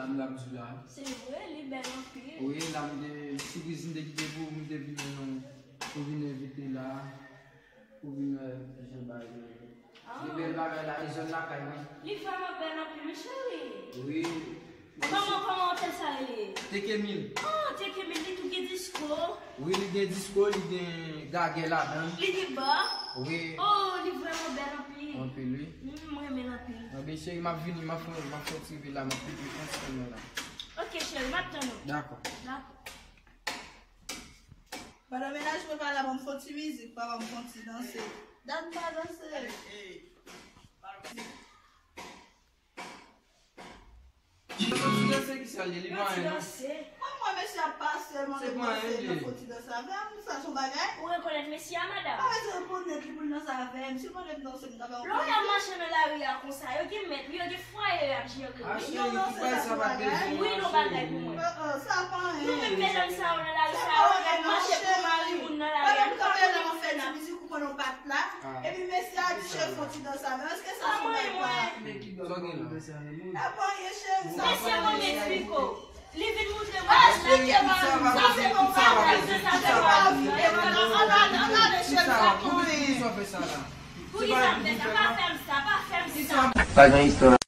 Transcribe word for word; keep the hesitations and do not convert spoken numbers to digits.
N ap di la. Se vre, li bèl anpil. Wi, la m te, sipriz m te kite pou ou, m te vin, pou vin envite la, pou vin wè jan bagay yo ye. Li bèl bagay la, e zòn lakay mwen. Li vrèman bèl anpil, wi, cheri. Wi. Kòman, kòman otèl sa rele? T K mil. Oh, T K mil, li tou gen disko. Wi, li gen disko, li gen gagè ladan. Li gen ba. Wi. Oh, li vrèman bèl anpil. Anpil, wi. Mm, mwen renmen l anpil. Anben, cheri, m ap vini, m ap fè, m ap fè yon ti rive la, m ap pipi ansanm la. Ok, cheri, m ap tann ou. Dakò. Dakò. Pandan mennaj mwen pa la, ban m fè yon ti mizik, papa m fè yon ti danse. Dat m pa danse. Foti danse ki sa l ye? Li pa anyen non. Mwen, mwen, mesye ap pase, mwen menm danse, nan foti danse avè m, sa se yon bagay. Ou rekonèt mesye a, madanm? Pa bezwen rekonèt li pou l danse avè m. Si l konnen m danse, m ta ba w plezi. Lè w ap mache nan lari a konsa, yo gen mèt, yo gen fwaye y ap jere. Ah, cheri, tout bagay sa pa t bezwen. Wi, non, bagay pou mwen. Sa pa anyen. Nou menm medam sa yo nan lari sa yo, y ap mache pou mari moun nan lari a. Nou pa konn fè ti mizik ou konn yon pat la. Epi mesye a di chèf fon ti dans avè l. Èske sa se bagay pa? Sa w gen la? Apa ye cheri sa. Mesye, mwen m eksplike w. Li vin montre mwen. Ah, cheri, tout sa va poze, tout sa va poze, tout sa va poze. Tout sa va poze. Poukisa w fè sa la? Poukisa w fè sa? Pa fè m sa, pa fè m sa. Pa gen istwa.